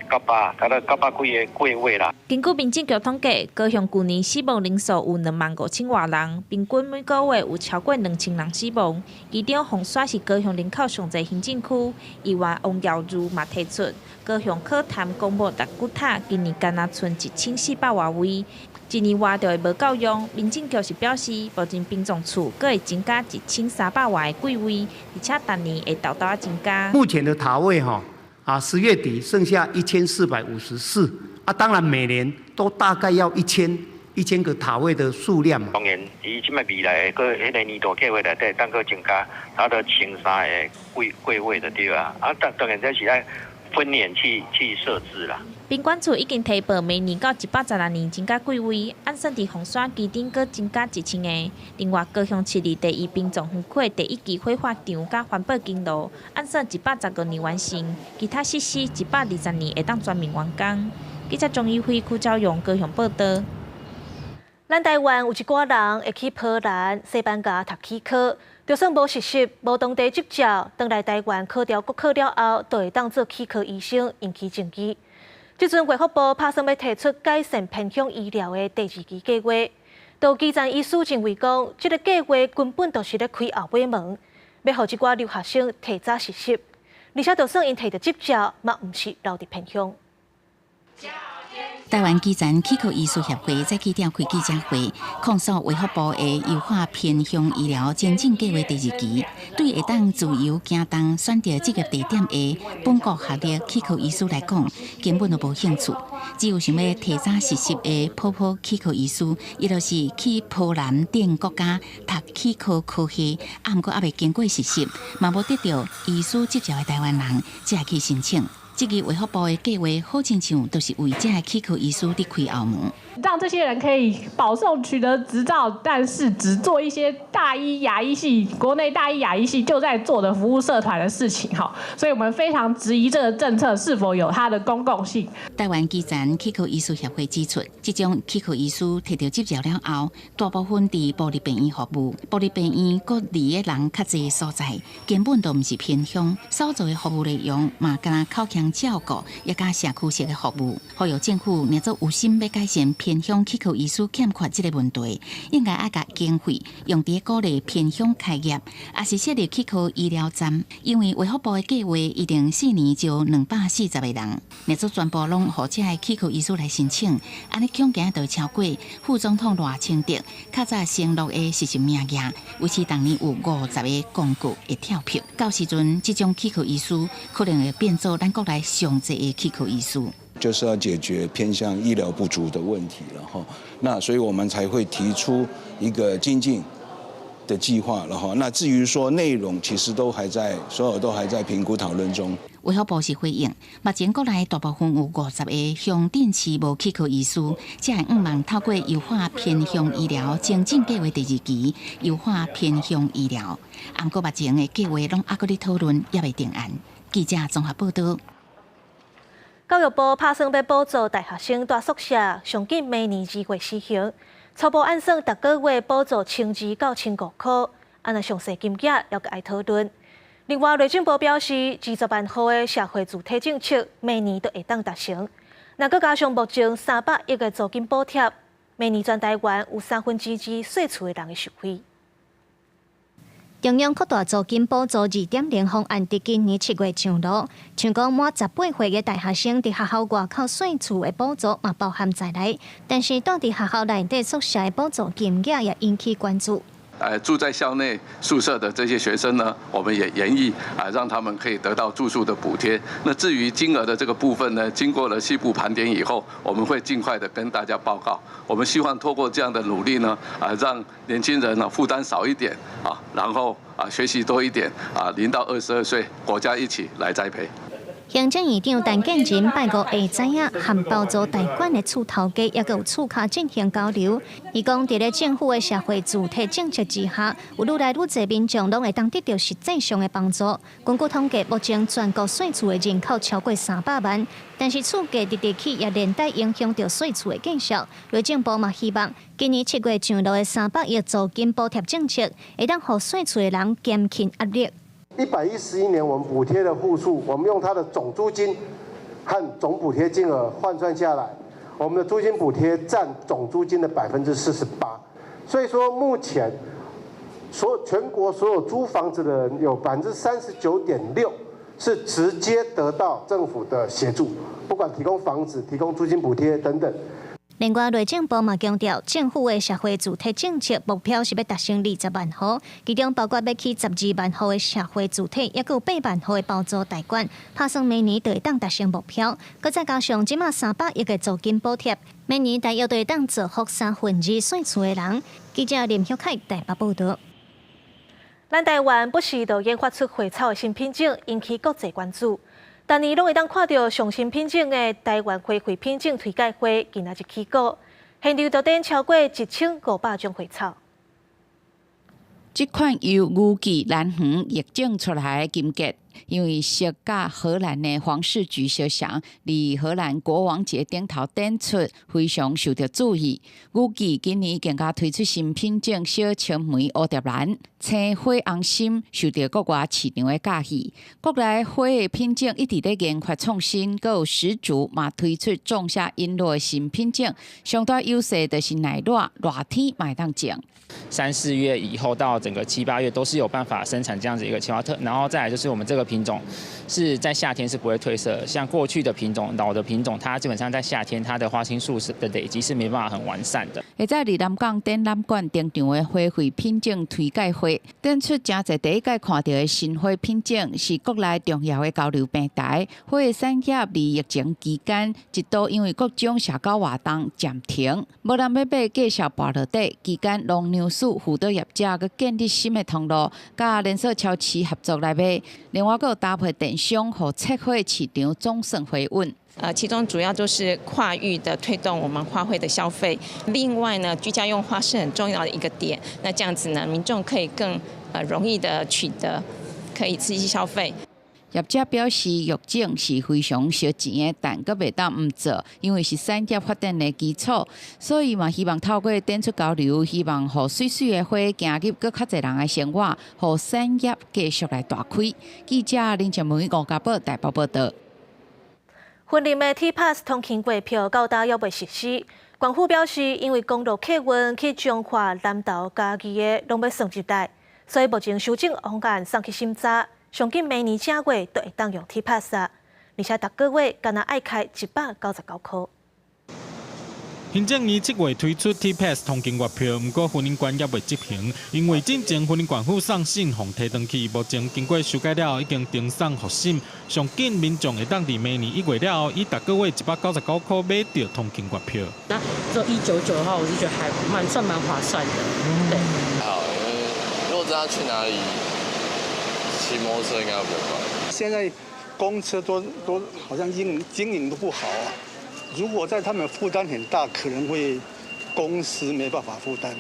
九百，差不多900幾個櫃位啦。根據民政局統計，高雄舊年死亡人數有2萬5千外人，平均每個月有超過2000人死亡。其中鳳山是高雄人口上濟行政區，議員王耀如嘛提出，高雄可貪公墓六骨塔今年干焦賰1400外位，一年外就會無夠用。民政局是表示，目前殯葬處閣會增加1300外個櫃位，而且逐年會沓沓仔增加。目前的塔位哈啊，10月底剩下1454啊，當然每年都大概要一千個塔位的數量嘛。當然，伊這擺未來閣彼个年度計劃內底，當閣增加差不多1300個櫃位就對啊。啊，當然這是愛分年去設置啦。殯管處已經提報，明年到116年增加櫃位，按算佇鳳山旗津閣增加1000個。另外，高雄市立第一殯葬園區第一期火化場佮環保公路，按算115年完成，其他設施120年會當全面完工。記者鍾一輝、柯昭勇高雄報導。咱台灣有一寡人會去波蘭、西班牙讀齒科，就算無實習、無當地執照，轉來台灣考著國考了後，就會當做齒科醫生，引起爭議。這陣衛福部拍算欲提出改善偏鄉醫療的第二期計劃，有基層醫師認為講，這个計劃根本就是咧開後尾門，欲予這寡留學生提早實習，而且就算𪜶提著執照，嘛毋是留佇偏鄉。台灣基層齒科醫師協會在記者開記者會，控訴衛福部的優化偏鄉醫療前進計劃第二期，對會當自由行動選擇執業地點的本國學歷齒科醫師來講，根本就無興趣。只有想欲提早實習的普普齒科醫師，伊就是去波蘭等國家讀齒科科系，啊，毋過猶未經過實習，嘛無得著醫師執照的台灣人，才會去申請。這个衛福部的計劃，好親像就是為這个齒科醫師佇開後門。讓這些人可以保送取得執照，但是只做一些大一牙醫系、國內大一牙醫系就在做的服務社團的事情，哈，所以我們非常質疑這個政策是否有它的公共性。台灣基層齒科醫師協會指出，這種齒科醫師提著執照了後，大部分佇部立病院服務，部立病院閣離的人較濟所在，根本都毋是偏鄉，所做的服務內容嘛，敢若口腔照顧，也佮社區式的服務。呼籲政府若做有心欲改善偏鄉齒科醫師欠缺這个問題，應該愛共經費用佇鼓勵偏鄉開業，抑是設立齒科醫療站。因為衛福部的計劃一定4年招240個人，若做全部攏予這个齒科醫師來申請，按呢恐驚就會超過副總統賴清德較早承諾的實習名額，維持逐年有50個公告會跳票。到時陣，這種齒科醫師可能會變做咱國內上濟的齒科醫師。就是要解決偏鄉醫療不足的問題了哈，那所以我們才會提出一個精進的計劃了哈。那至於說內容，其實都還在，所有都還在評估討論中。衛福部是回應，目前國內大部分有50個鄉鎮市無齒科醫師，才會向望透過優化偏鄉醫療精進計劃第二期，優化偏鄉醫療。毋過目前的計劃攏猶閣咧討論，猶未定案。記者綜合報導。教育部拍算欲補助大學生蹛宿舍，上緊明年2月施行。初步按算，逐個月補助1200到1500箍，按呢詳細金額猶閣愛討論。另外，內政部表示，20萬戶的社會住宅政策，明年都會當達成。若閣加上目前300億的租金補貼，明年全台灣有2/3稅厝的人會受惠。中央擴大租金補助2.0方案，佇今年7月上路。像講滿18歲的大學生佇學校外口稅厝的補助嘛包含在內，但是蹛佇學校內底宿舍的補助金額也引起關注。住在校內宿舍的這些學生呢，我們也研議啊，讓他們可以得到住宿的補貼。那至於金額的這個部分呢，經過了細部盤點以後，我們會盡快的跟大家報告。我們希望透過這樣的努力呢，啊，讓年輕人呢負擔少一點啊，然後啊學習多一點啊，0到22歲，國家一起來栽培。行政院長陳建仁拜五下早仔，和包租代管的厝頭家，抑閣有厝跤進行交流。伊講，佇咧政府的社會住宅政策之下，有愈來愈濟民眾攏會當得著實際上的幫助。根據統計，目前全國稅厝的人口超過300萬，但是厝價直直起，也連帶影響著稅厝的建設。內政部嘛希望，今年7月上路的300億租金補貼政策，會當予稅厝的人減輕壓力。111年，我們補貼的戶數，我們用它的總租金和總補貼金額換算下來，我們的租金補貼佔總租金的48%。所以說，目前全國所有租房子的人有39.6%是直接得到政府的協助，不管提供房子、提供租金補貼等等。另外，內政部嘛強調，政府的社會住宅政策目標是欲達成20萬戶，其中包括欲起12萬戶的社會住宅，抑閣有8萬戶的包租代管，拍算明年就會當達成目標。閣再加上這馬300億的租金補貼，明年大約就會當造福2/3稅厝的人。記者林旭凱台北報導。咱台灣不時就研發出花草的新品種，引起國際關注。逐年攏會當看著上新品種的台灣花卉品種推介會，今仔日起鼓，現場就展超過1500種花草。這款由牛記蘭園育種出來的金桔，因為熟佮荷蘭的皇室菊相像，佇荷蘭國王節頂頭展出，非常受著注意。牛記今年更加推出新品種小青梅蝴蝶蘭，青火紅心，受著國外市場的佮意。國內花的品種一直咧研發創新，閣有石竹嘛推出仲夏瓔珞的新品種，上大優勢就是耐熱，熱天嘛會當種。 3、4月以後到整個7、8月都是有辦法生產這樣子一個切花特，然後再來就是我們這個品種是在夏天是不會褪色，像過去的品種老的品種，它基本上在夏天它的花青素是的累積是沒辦法很完善的。會在佇南港展覽館登場的花卉品種推介會，展出誠濟第一擺看著的新花品種，是國內重要的交流平台。花的產業佇疫情期間一度因為各種社交活動暫停，無人欲買，繼續跋落底。期間農糧署輔導業者閣建立新的通路，佮連鎖超市合作來賣。另外，閣有搭配電商，予切花市場總算回穩。其中主要就是跨域的推動我們花卉的消費。另外呢，居家用花是很重要的一個點。那這樣子呢，民眾可以更容易的取得，可以刺激消費。業者表示，育種是非常燒錢的，但閣袂當毋做，因為是產業發展的基礎，所以嘛希望透過展出交流，希望予媠媠的花行入閣較濟人的生活，予產業繼續來大開。記者林靜梅、吳家寶台北報道。雲林的 T-Pass 通勤月票到今猶未實施，縣府表示，因為公路客運去彰化、南投、嘉義的攏欲算入來，所以目前修正方案送去審查。上緊明年正月就會當用 T-Pass 啊，而且逐個月干焦愛開199箍。行政院7月推出 T-Pass 通勤月票，毋過雲林縣猶未執行，因為進前雲林縣府送信予提轉去，目前經過修改了後，已經呈送複審。上緊民眾會當佇明年1月了後，以逐個月199箍買著通勤月票。那做199的話，我是覺得還蠻算蠻划算的。對。好，因為如果知道去哪裡，騎摩托車應該會比較快。現在公車都好像經營都不好啊。如果在他們負擔很大，可能會公司沒辦法負擔。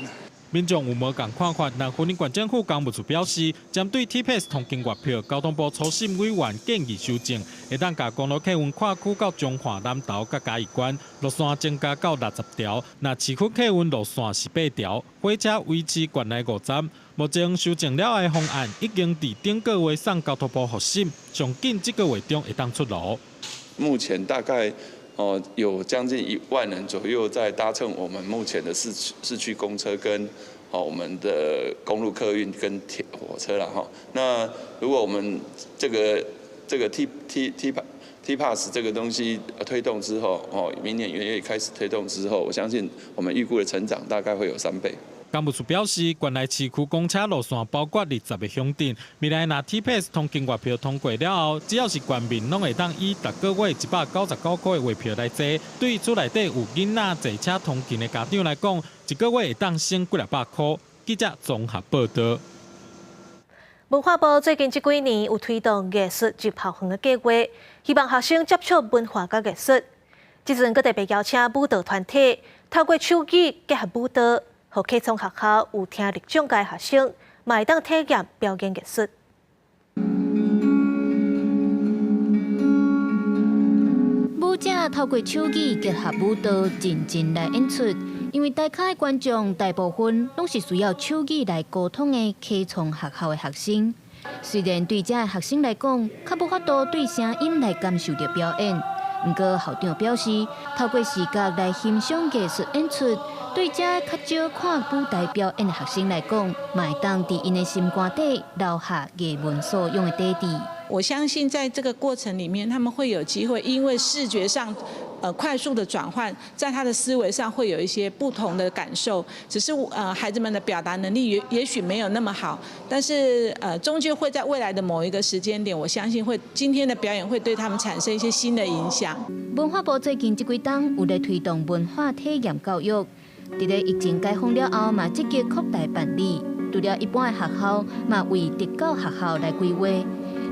民眾有無仝看法？但雲林縣政府工務處表示，針對 T-Pass 通勤月票，交通部初審委員建議修正，會當共公路客運跨區到彰化、南投佮嘉義縣路線增加到60條，若市區客運路線是8條，火車維持縣內5站。目前修正了的方案已經佇頂個月送交通部複審，上緊這個月中會當出爐。目前大概有將近1萬人左右在搭乘我們目前的市區公車跟我們的公路客運跟鐵火車了哈。那如果我們這個 T Pass 這個東西推動之後，明年元月開始推動之後，我相信我們預估的成長大概會有3倍。工務處表示，縣內市區公車路線包括20個鄉鎮，未來若 T-Pass 通勤月票通過了後，只要是縣民，攏會當以逐個月199箍的月票來坐。對厝內底有囡仔坐車通勤的家長來講，一個月會當省幾若百箍。記者綜合報道。文化部最近這幾年有推動藝術入校園的計劃，希望學生接觸文化佮藝術。這陣閣特別邀請舞蹈團體，透過手語結合舞蹈，予啟聰學校有聽力障礙學生，嘛會當體驗表演藝術。舞者透過手語結合舞蹈，認真來演出。因為台下的觀眾大部分攏是需要手語來溝通的啟聰學校的學生。雖然對這的學生來講，較無法度對聲音來感受著表演，毋過校長表示，透過視覺來欣賞藝術演出，對這較少看舞台表演的學生來講，嘛會當佇𪜶的心肝底留下藝文素養的底底。我相信在這個過程裡面，他們會有機會，因為視覺上，快速的轉換，在他的思維上會有一些不同的感受。只是孩子們的表達能力也許沒有那麼好，但是終究會在未來的某一個時間點，我相信會今天的表演會對他們產生一些新的影響。文化部最近這幾冬有咧推動文化體驗教育，佇咧疫情解封了後，嘛積極擴大辦理。除了一般的學校，嘛為特教學校來規劃。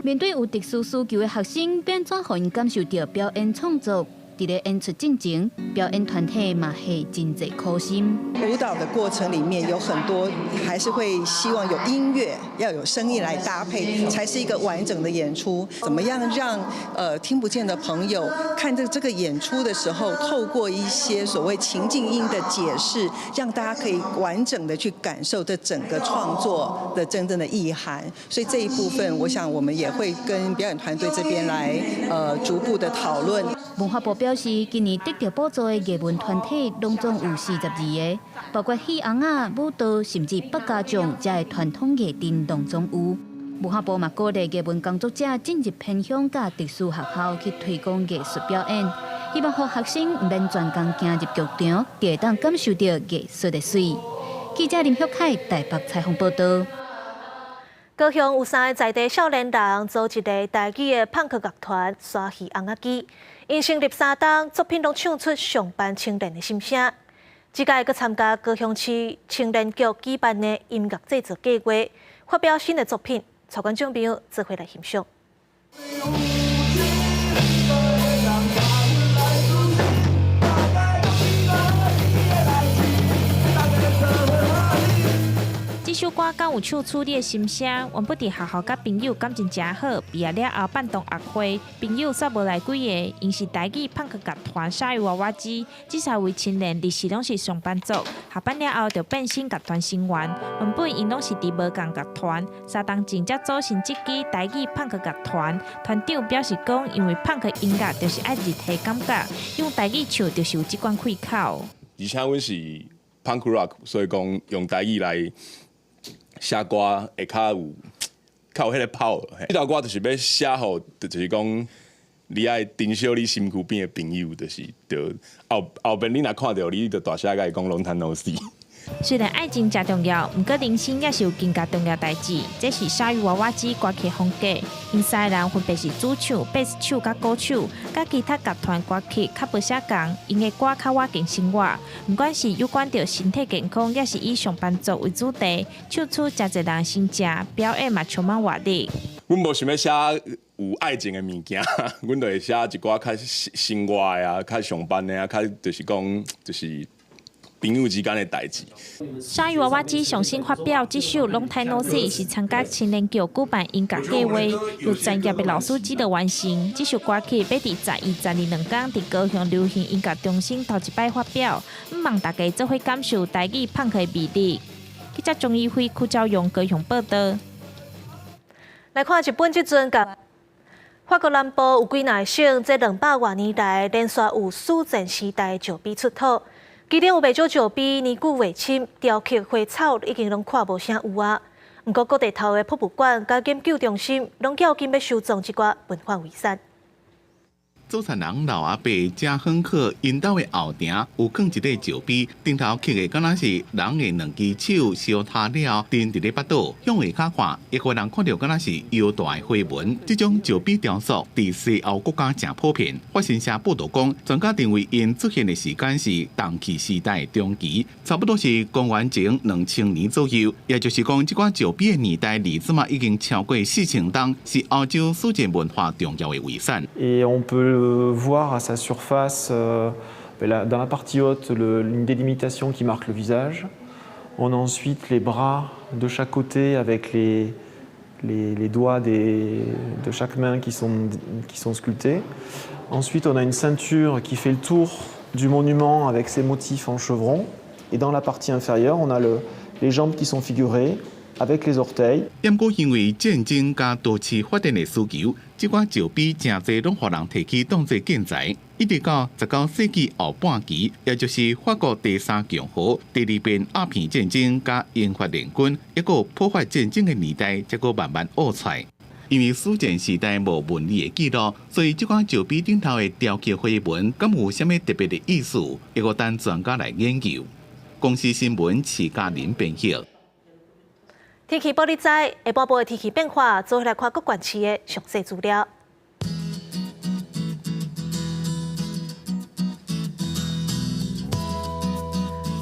面對有特殊需求的學生，欲按怎予𪜶感受著表演創作？佇咧演出進前，表演團體嘛下真濟苦心。舞蹈的過程裡面有很多，還是會希望有音樂，要有聲音來搭配，才是一個完整的演出。怎麼樣讓聽不見的朋友看這個演出的時候，透過一些所謂情境音的解釋，讓大家可以完整的去感受這整個創作的真正的意涵。所以這一部分，我想我們也會跟表演團隊這邊來逐步的討論。文化部表示，今年得著補助的藝文團體攏總有42個，包括戲尪仔、舞蹈，甚至百家將遮的傳統藝陣攏總有。文化部嘛鼓勵藝文工作者進入偏鄉佮特殊學校去推廣藝術表演，希望予學生毋免專工行入劇場，就會當感受著藝術的媠。記者林旭凱台北採訪報道。高雄有三個在地少年人組一个台語的胖克樂團沙魚尪仔機，𪜶成立3冬，作品攏唱出上班青年的心聲。這屆閣參加高雄市青年局舉辦的音樂製作計劃，發表新的作品，帶觀眾朋友做伙來欣賞。這首歌敢有唱出你的心聲？原本佇學校佮朋友感情誠好，畢業了後辦同學會，朋友煞無來幾个。𪜶是台語胖克樂團鯊魚娃娃機，這三位青年日時攏是上班族，下班了後就變身樂團成員。原本𪜶攏是佇無仝樂團，3冬前才組成這支台語胖克樂團。團長表示講，因為胖克音樂就是愛日系感覺，用台語唱就是有這款氣口。而且阮是 punk rock，所以講用台語來寫歌會較有彼个 power。這首歌就是欲寫予，就是講你愛珍惜你身軀邊的朋友，就是著後後邊你若看著你，就大聲共伊講 long time no see。雖然愛情誠重要，毋過人生也是有更加重要代誌。這是鯊魚娃娃機歌曲風格，𪜶三个人分別是主唱、貝斯手佮鼓手，佮其他樂團歌曲較無啥仝，𪜶的歌較倚近生活。毋管是有關著身體健康，抑是以上班族為主題，唱出誠濟人心聲，表演嘛充滿活力。阮無想欲寫有愛情的物件，阮就會寫一寡較生活的啊，較上班的啊，較就是講就是。朋友之間的代誌。鯊魚娃娃機上新發表這首《Long Time No See》是參加青年局舉辦音樂計劃，由專業的老師指導完成。這首歌曲欲佇11、12兩天佇高雄流行音樂中心頭一擺發表，向望大家做伙感受台語胖克的魅力。記者鍾怡輝、柯昭勇高雄報導。來看日本這陣佮法國南部有幾若省，這200外年來連續有史前時代石碑出土。其中有袂少石碑年久月深，雕刻花草已經攏看無啥有啊。毋過各地頭的博物館佮研究中心，攏較緊欲收藏這寡文化遺產。祖田人老阿伯遮亨克𪜶兜的後埕有囥一塊石碑，頂頭刻的敢若是人的兩支手相拍了，釘佇咧腹肚。向下跤看，會予人看著敢若是腰帶的花紋。這種石碑雕塑佇西歐國家誠普遍。法新社報導講，專家認為𪜶出現的時間是銅器時代中期，差不多是公元前2000年左右。也就是講，這款石碑的年代離這馬已經超過4000冬，是歐洲史前文化重要的遺產。 Et on peut voir à sa surface, dans la partie haute, une délimitation qui marque le visage. On a ensuite les bras de chaque côté avec les doigts de chaque main qui sont sculptés. Ensuite, on a une ceinture qui fait le tour du monument avec ses motifs en chevron. Et dans la partie inférieure, on a les jambes qui sont figurées avec les orteils。毋過因為戰爭佮都市發展的需求，這款石碑誠濟攏予人提去當做建材。一直到19世紀後半期，也就是法國第三共和、第二遍鴉片戰爭佮英法聯軍抑閣普法戰爭的年代，才閣慢慢挖出來。因為史前時代無文字的記錄，所以這款石碑頂頭的雕刻花紋，敢有啥物特別的意思？抑閣等專家來研究。公視新聞徐嘉玲編譯。天氣報你知，下半晡的天氣變化，做伙來看各縣市的詳細資料。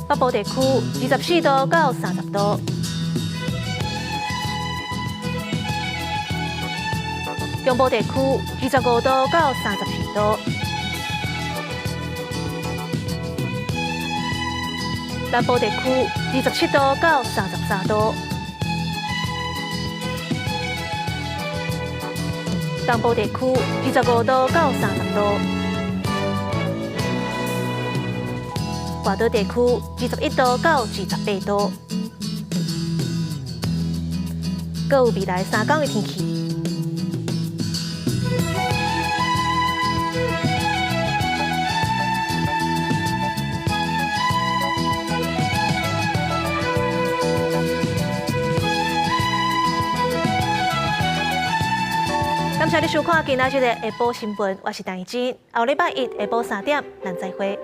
北部地區24度到30度，中部地區25度到32度，南部地區27度到33度。東部地區25度到30度，外島地區21度到28度。閣有未來3工的天氣。感謝你收看今仔日的下晡新聞，我是陳怡蓁。後禮拜一下晡3點，咱再會。